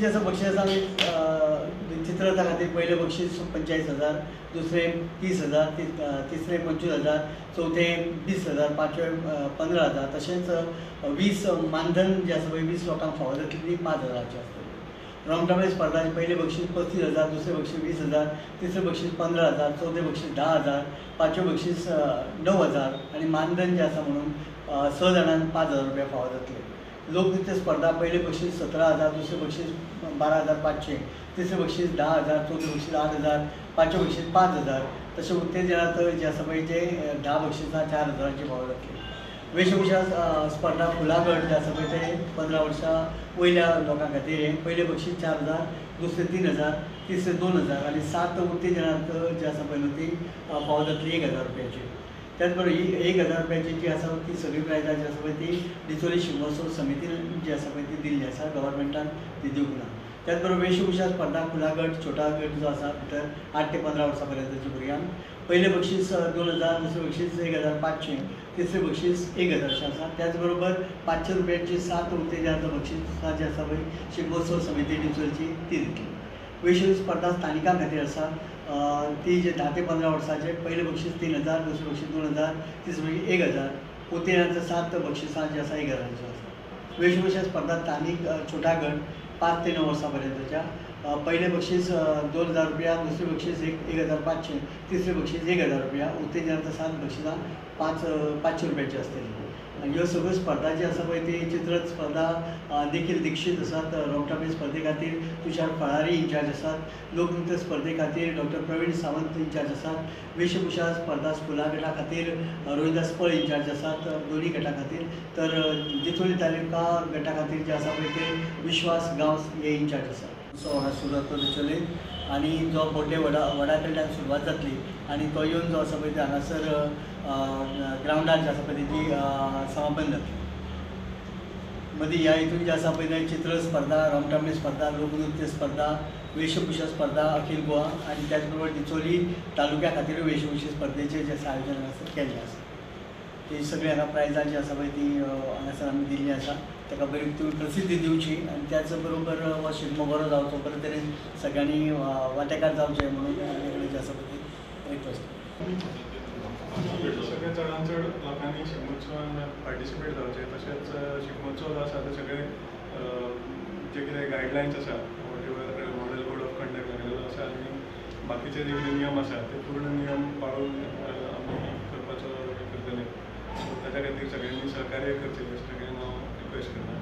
आसा बक्षिसां चित्ररथा खातीर पयलें बक्षीस 45,000, दुसरें 30,000, तिसरें 25,000, चवथें 20,000, पांचवें 15,000, तशेंच 20 मानधन जें आसा पळय 20 लोकांक फावो जातली ती 5,000ची आसतली. रोमटामेळ स्पर्धा पयलें बक्षीस 35,000, दुसरें बक्षीस 20,000, तिसरें बक्षीस 15,000, चवथें बक्षीस 10,000, पांचवें बक्षीस 9,000 आनी मानधन जें आसा म्हणून 6 जाणांक 5,000 रुपया फावो जातले. लोकनृत्य स्पर्धा पयलें बक्षीस 17,000, दुसरें बक्षीस 12,500, तिसरें बक्षीस 10,000, चवथें बक्षीस 8,000, पांचवें बक्षीस 5,000, तशें उत्तेजनार्थ जें आसा पळय तें 10 बक्षिसां 4,000ची फावो जातली. वेशभूषा स्पर्धा खुला गट जे आसा पळय ते 15 वर्सां वयल्या लोकां खातीर हें पयलें बक्षीस 4,000, दुसरें 3,000, तिसरें 2,000 आनी 7 उत्तेजनार्थ जे आसा पळय न्हू ती फावो जातली 1,000 रुपयाची. त्याच बरोबर ही 1,000 रुपयाची जी आसा ती सगळी प्रायजां जी आसा पळय ती डिचोली शिगमोत्सव समितीन जी आसा पळय ती दिल्ली आसा, गव्हर्मेंटान ती दिवंक ना. त्याच बरोबर वेशभूषा स्पर्धा खुला गट छोटा गट जो आसा भितर 8 ते 15 वर्सां पर्यंतच्या भुरग्यांक पयलें बक्षीस 2,000, दुसरें बक्षीस 1,500, तिसरें बक्षीस 1,000 आसा. त्याच बरोबर 500 रुपयांची 7 उत्तेजनार्थ बक्षिसां जी आसा पळय शिगमोत्सव समिती डिचोलची ती दितली. वेशभूषा स्पर्धा स्थानिकां खातीर आसा ती जे 10 ते 15 वर्सांचे पयलें बक्षीस 3,000, दुसरें बक्षीस 2,000, तिसरें बक्षीस 1,000, उत्तेजनार्थ 7 बक्षिसां जी आसा 1,000ची आसा. वेशभूषा स्पर्धा स्थानीक छोटा गट 5 ते 9 वर्सां पर्यंतच्या पयलें बक्षीस 2,000 रुपया, दुसरें बक्षीस 1,500, तिसरें बक्षीस 1,000 रुपया, उत्तेजनार्थ 7 बक्षिसां 500 रुपयाची आसतली. आनी ह्यो सगळ्यो स्पर्धा जी आसा पळय ती चित्ररथ स्पर्धा देखील दीक्षित आसात, रोमटामेळ स्पर्धे खातीर तुषार फळारी इन्चार्ज आसात, लोकनृत्य स्पर्धे खातीर डॉक्टर प्रवीण सावंत इन्चार्ज आसात, वेशभूषा स्पर्धा स्कुला गटा खातीर रोहिदास पळ इन्चार्ज आसात दोन्ही गटा खातीर, तर डिचोली तालुका गटा खातीर जे आसा पळय ते विश्वास गांवस हे इन्चार्ज आसात. उत्सव हांगा सुरू जातलो डिचोली आनी जो बोड्डे वडा कडल्यान सुरवात जातली आनी तो येवन जो आसा पळय ते हांगासर ग्रावंडार जे आसा पळय तेजी समापन जातली. मदीं ह्या हितून जे आसा पळय ते चित्र स्पर्धा, रोमटामेळ स्पर्धा, लोकनृत्य स्पर्धा, वेशभूषा स्पर्धा अखिल गोवा आनी त्याच बरोबर डिचोली तालुक्या खातीर वेशभूषा स्पर्धेचें जें आयोजन हांगासर केल्लें आसा. ती सगळीं हांगा प्रायजां जी आसा पळय ती हांगासर आमी दिल्ली आसा. ताका बरी तुमी प्रसिद्धी दिवची आनी त्याच बरोबर हो शिगमो बरो जावचो, बरे तरेन सगळ्यांनी वांटेकार जावचें म्हणून आमचे जे आसा पळय ती रिक्वेस्ट. सगळ्या चडांत चड लोकांनी शिगमोत्सवान पार्टिसिपेट जावचें, तशेंच शिगमोत्सव जो आसा ते सगळे जे कितें गायडलायन्स आसा, whatever model code of conduct लागलेलो आसा आनी बाकीचे जे कितें नियम आसा ते पूर्ण नियम पाळून आमी करपाचो करतले. सो ताच्या खातीर सगळ्यांनी सहकार्य करचें अशें सगळ्यांक हांव रिक्वेस्ट करता.